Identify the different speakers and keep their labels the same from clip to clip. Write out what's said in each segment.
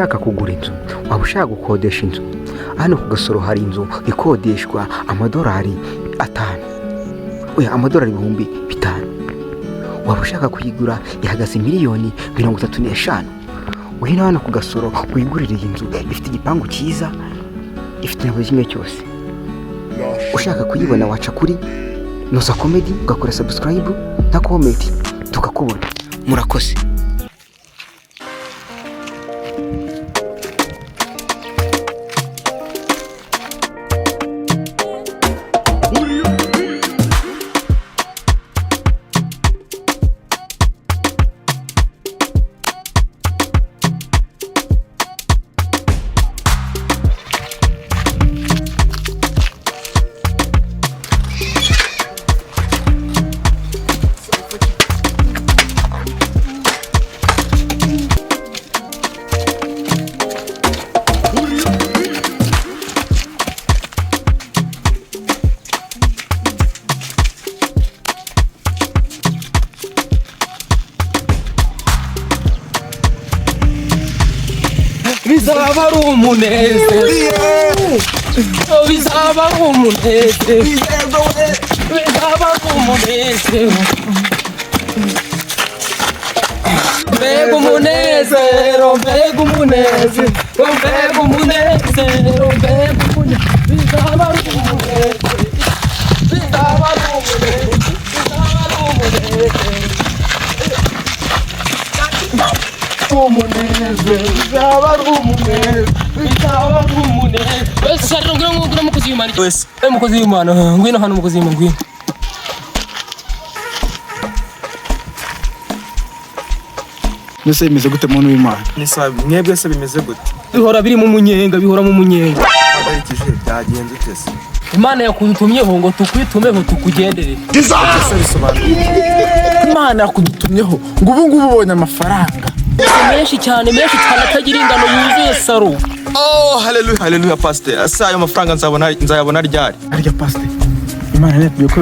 Speaker 1: Ushaka kugura inzu, waba ushaka gukodesha inzu, hano ku Gasoro hari inzu ikodeshwa amadolari 5, oya, amadolari 5000. Waba ushaka kuyigura, ihagaze miliyoni 35. Ngwino hano ku Gasoro wigurire iyi nzu, ifite igipangu cyiza, ifite na buri kimwe cyose. Ushaka kuyibona waca kuri Noza Comedy, ugakora subscribe na comment, tukakubona. Murakoze.
Speaker 2: Bizaba ari umunezero, bizaba ari umunezero, bizaba ari umunezero, mbega umunezero, mbega umunezero, mbega umunezero, mbega umunezero, bizaba ari umunezero, bizaba ari umunezero, bizaba ari umunezero, umunezero, bizaba ari umunezero, bizaba ari umunezero. Wese rero ngwino, ngwino mukozi w'Imana.
Speaker 3: Wese.
Speaker 2: Eh, mukozi w'Imana, ngwino hano, mukozi w'Imana, ngwino.
Speaker 4: Mbese bimeze gute, muntu w'Imana?
Speaker 3: Ni sawa, mwebwe se bimeze gute?
Speaker 2: Bihora biri mu munyenga, bihora mu munyenga.
Speaker 3: Hagarikije, byagenze ute se?
Speaker 2: Imana yakudutumyeho ngo tukwitumeho, tukugenderere.
Speaker 3: Ese bisobanuye?
Speaker 4: Imana yakudutumyeho ngo ubu ngubu ubonye amafaranga
Speaker 2: Menshi cyane, menshi cyane, atagira ingano, yuzuye saro.
Speaker 3: Oh, haleluya, haleluya! Pastor, ese ayo mafaranga nzabona, nzayabona ryari?
Speaker 4: Arya pasite, Imana yatubwiye ko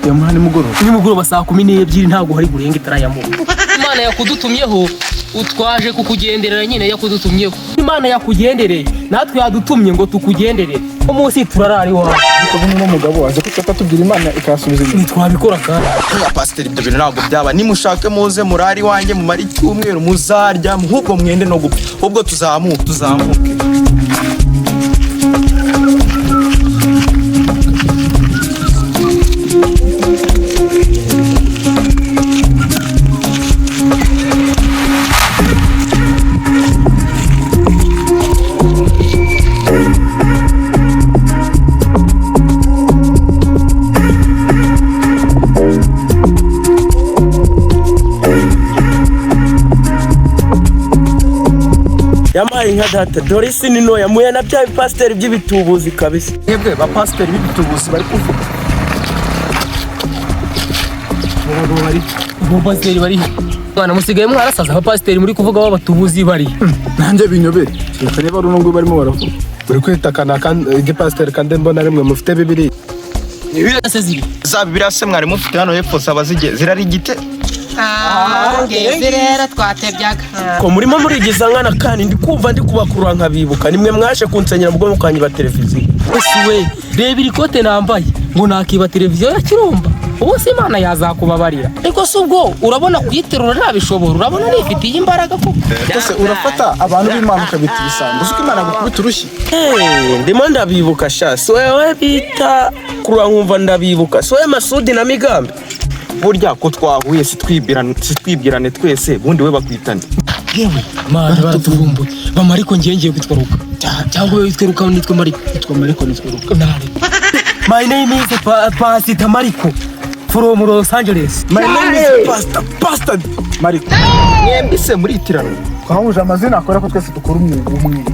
Speaker 4: yamuha nimugoroba.
Speaker 2: Nimugoroba saa 12, ntabwo hari burenga itarayamuha. Imana yakudutumyeho, utwaje kukugenderera nyine. Yakudutumyeho, Imana yakugendereye, natwe yadutumye ngo tukugenderere. Umunsi turarara iwawe.
Speaker 4: Ariko buno uno mugabo azi ko tutapfa tubwira Imana ikasubiza inyuma.
Speaker 2: Ntitwabikora kandi.
Speaker 3: Ya pastor, ibyo bintu ntabwo byaba. Nimushake muze murari wanjye, mumare icyumweru, muzarya ahubwo mwende no gupfa. Ahubwo tuzamuke, tuzamuke.
Speaker 5: Yampaye nka data, dore isi ni ntoya, muye na bya bipasiteri by'ibitubuzi kabisa.
Speaker 4: Mwebwe ba pasiteri b'ibitubuzi bari kuvuga.
Speaker 2: Abapasiteri bari he? Mwana, musigaye mwarasaza. Abapasiteri muri kuvuga b'abatubuzi bari?
Speaker 4: Nanjye binyobere, kereka niba ari uno nguyu barimo baravuga.
Speaker 6: Uri kwita kana igipasiteri kandi mbona rimwe mufite bibiri.
Speaker 2: Se ziri
Speaker 3: Za Bibiliya se mwari mufite hano hepfo zaba zigiye zirarigite?
Speaker 7: Ngezi rero twatebyaga.
Speaker 5: Ko murimo murigiza nkana kandi ndi kumva ndi kubakurura nkabibuka, nimwe mwaje kunsenyera mu bwonko kanjye ba televiziyo.
Speaker 2: Ese we, reba iri kote nambaye, ngo nakiba televiziyo ya Kirumba? Ubu se Imana yazakubabarira? Ariko si ubwo urabona kuyiterura ntabishobora? Urabona nifitiye imbaraga koko?
Speaker 4: Ese urafata abantu b'Imana ukabita ibisambo, uzi ko Imana gukubita urushyi?
Speaker 5: Hey, ndimo ndabibuka sha, si wewe bita kurura nkumva ndabibuka, si wowe Masudi na Migambi?
Speaker 3: Burya ko twahuye sitwibwirane, sitwibwirane twese, bundi we bakwitane?
Speaker 2: Mana, baratuvumbuye mama. Ariko ngiye, ngiye kwitwa Ruka, cyangwa wowe witwe Ruka, nitwe Mariko.
Speaker 4: Nitwa Mariko, nitwa Ruka.
Speaker 2: Nari. My name is Pastor Mariko from Los Angeles.
Speaker 4: My name is Pastor, Pastor Mariko.
Speaker 3: Mwembi se muritiranwa?
Speaker 4: Twahuje amazina akora ko twese dukora umwuga umwe.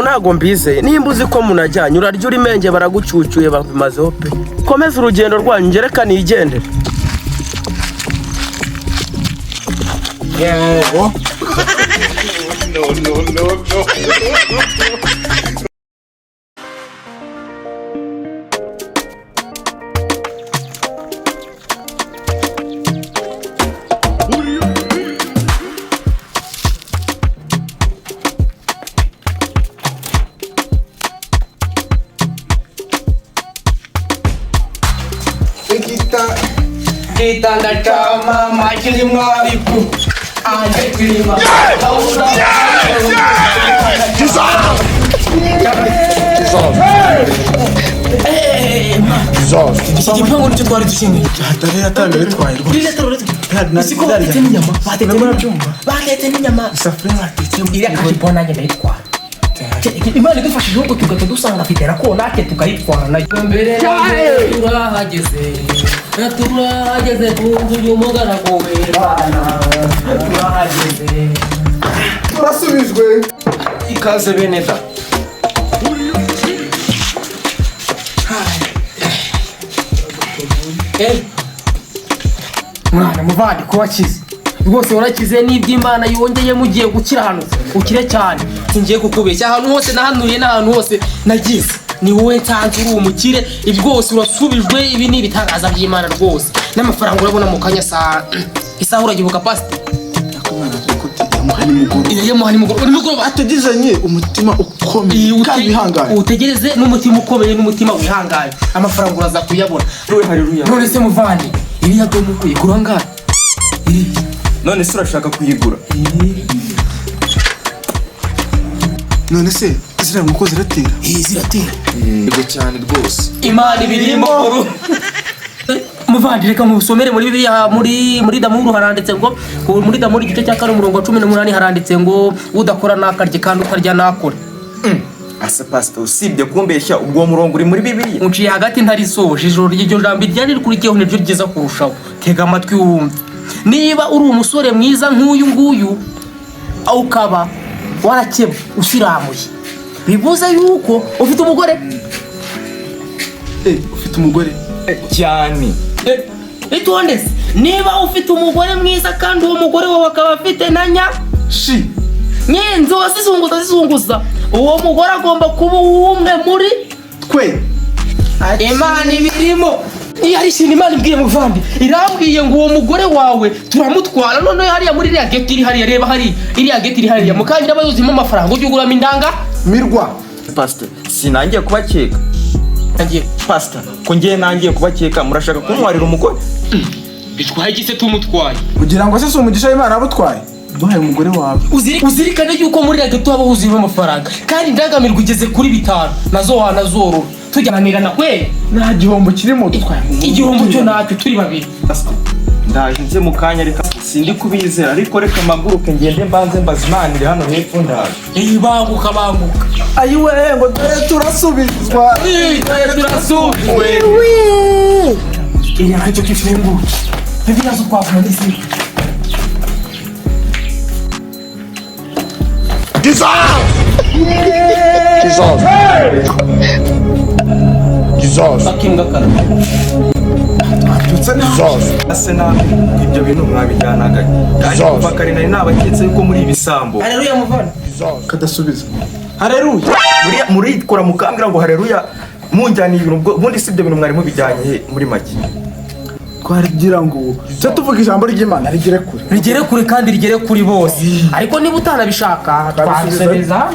Speaker 5: Ntabwo mbizeye, nimba uzi ko munajyanye, urarya uri menge, baragucucuye, babimazeho pe. Komeza urugendo rwanyu, ngereka nigendere.
Speaker 4: Yego.
Speaker 2: Igitanda cya mama kirimo ifu anje kirima. Iki gipangu nicyo twari dukeneye.
Speaker 4: Dore yatangiye bitwaye rwose.
Speaker 2: Ririya taro ritwe. Uzi ko batetse n'inyama? Batetse n'inyama. Batetse n'inyama.
Speaker 4: Isafuriya batetsemo.
Speaker 2: Iriya kajipo nanjye ndayitwara. Imana idufashije ahubwo tugahita dusanga afite na konake tukayitwara nayo. Mbere turahageze, turahageze ku nzu y'umugaragu w'Imana. Turahageze.
Speaker 4: Turasubijwe.
Speaker 3: Ikaze bene da.
Speaker 2: Mwana muvandi ko wakize rwose, warakize n'iby'Imana yongeye, mugiye gukira hano ukire cyane. Singiye kukubeshya, ahantu hose nahanuye n'ahantu hose nagize ni wowe nsanze uri umukire. Ibi rwose urasubijwe, ibi ni ibitangaza by'Imana rwose. N'amafaranga urabona mu kanya saa isaha uragibuka pasite. Yamuha nimugoroba, nimugoroba.
Speaker 4: Ategerezanye umutima ukomeye kandi wihanganye.
Speaker 2: Utegereze n'umutima ukomeye n'umutima wihanganye, amafaranga uraza kuyabona. None se muvandi, iriya domo igura angahe iriya?
Speaker 3: None se urashaka kuyigura?
Speaker 4: None se ziriya nkoko ziratera?
Speaker 2: Ziratera.
Speaker 3: Yego cyane rwose.
Speaker 2: Imana ibirimo. Muvandi, reka nkusomere muri Bibiliya, muri Damuru haranditse ngo, muri Damuru igice cya 4 umurongo wa 18 haranditse ngo udakora nakarye kandi utarya nakore.
Speaker 3: Ase pastor, usibye kumbeshya ubwo murongo uri muri Bibiliya?
Speaker 2: Unciye hagati ntarisoje. Ijoro ry'iryo jambo ryari rikurikiyeho niryo ryiza kurushaho. Tega amatwi wumve. Niba uri umusore mwiza nk'uyu nguyu ukaba warakebwe usiramuye, bivuze yuko ufite umugore.
Speaker 4: Ufite umugore
Speaker 3: cyane.
Speaker 2: Itonde se, niba ufite umugore mwiza kandi uwo mugore wawe akaba afite na nya
Speaker 4: shi
Speaker 2: nyenzo zizunguza zizunguza, uwo mugore agomba kuba umwe muri
Speaker 4: twe.
Speaker 2: Imana ibirimo. Iyo ari ikintu Imana ibwiye muvandi, irambwiye ngo uwo mugore wawe turamutwara. Noneho hariya muri iriya geti iri hariya, reba hariya iriya geti iri hariya, mukangira aba yuzuyemo amafaranga, ujye uguramo indanga
Speaker 4: mirwa.
Speaker 3: Pastor, sinangiye kubakeka. Pastor, ko ngiye nangiye kubakeka, murashaka kuntwarira umugore?
Speaker 2: Bitwaye igise tumutwaye?
Speaker 4: Kugira ngo se si umugisha w'Imana abutwaye, duhaye umugore wawe.
Speaker 2: Uzirikane yuko muri iriya geti haba huzuyemo amafaranga kandi indangamirwa igeze kuri 5 nazo wanazorora tujyananirana kwe.
Speaker 4: Nta gihombo kirimo, dutwaye
Speaker 2: igihombo cyo ntacyo turi babiri.
Speaker 3: Ndaje nze mu kanya, reka sindi kubizera, ariko reka mpaguruke ngende mbanze mbazimanire hano hepfo, ndaje.
Speaker 2: Banguka banguka.
Speaker 4: Ayiwe ngo dore turasubizwa.
Speaker 2: Turasubijwe. Iriya nicyo kifunguye bibiliya zo twavuna n'izindi.
Speaker 3: Ase nabi ibyo bintu mwabijyanaga kandi kuva kare nari nabaketse yuko muri ibisambo.
Speaker 2: Haleluya muvana.
Speaker 4: Kadasubiza haleluya.
Speaker 3: Murikora mukambwira ngo haleluya munjyaniye ibintu, ubundi si ibyo bintu mwari mubijyanye he muri make?
Speaker 4: Twarigira ngo cyo tuvuga ijambo ry'Imana rigere kure.
Speaker 2: Rigere kure kandi rigere kuri bose, ariko niba utanabishaka twabisubiza.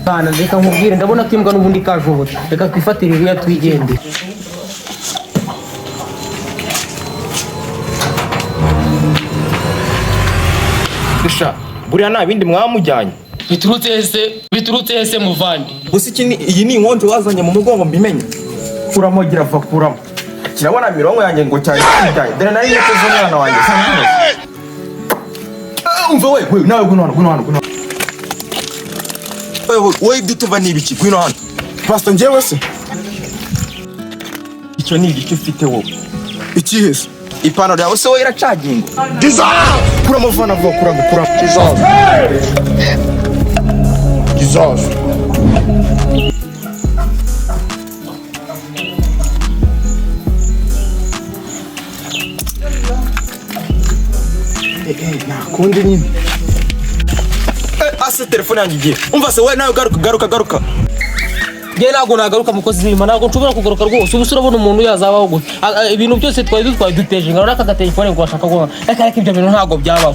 Speaker 2: Bana, reka nkubwire, ndabona ko imbwa n'ubundi kajobota, reka twifatire iriya twigendere.
Speaker 3: Sha, buriya nta bindi mwamujyanye.
Speaker 2: Biturutse hese muvandi?
Speaker 3: Gusa iki ni iyi ni inkonjo wazanye mu mugongo mbimenye. Kuramo gira va kuramo. Kirabona mirongo yanjye ngo cyane cyane. Dore nari niteze umwana wanjye. Umva we, we nawe gwino hano, gwino hano, gwino. Wewe we ibyo tuva ni ibiki? Gwino hano.
Speaker 4: Pastor, njyewe se?
Speaker 3: Icyo ni igice ufite wowe.
Speaker 4: Ikihe se?
Speaker 3: Ipantaro yawe se wowe iracaginga. Kuramo vana vuba, kuramo, kuramo.
Speaker 4: Nta kundi nyine.
Speaker 3: Ase telefone yanjye igiye. Umva se wowe nawe garuka garuka garuka.
Speaker 2: Njye ntabwo nagaruka mukozi w'Imana, ntabwo nshobora kugaruka rwose. Ubu se urabona umuntu yazabaho gute? Ibintu byose twari dutwaye duteje ingano n'aka gatelefone ngo bashaka guha. Reka reka ibyo bintu ntabwo byabaho.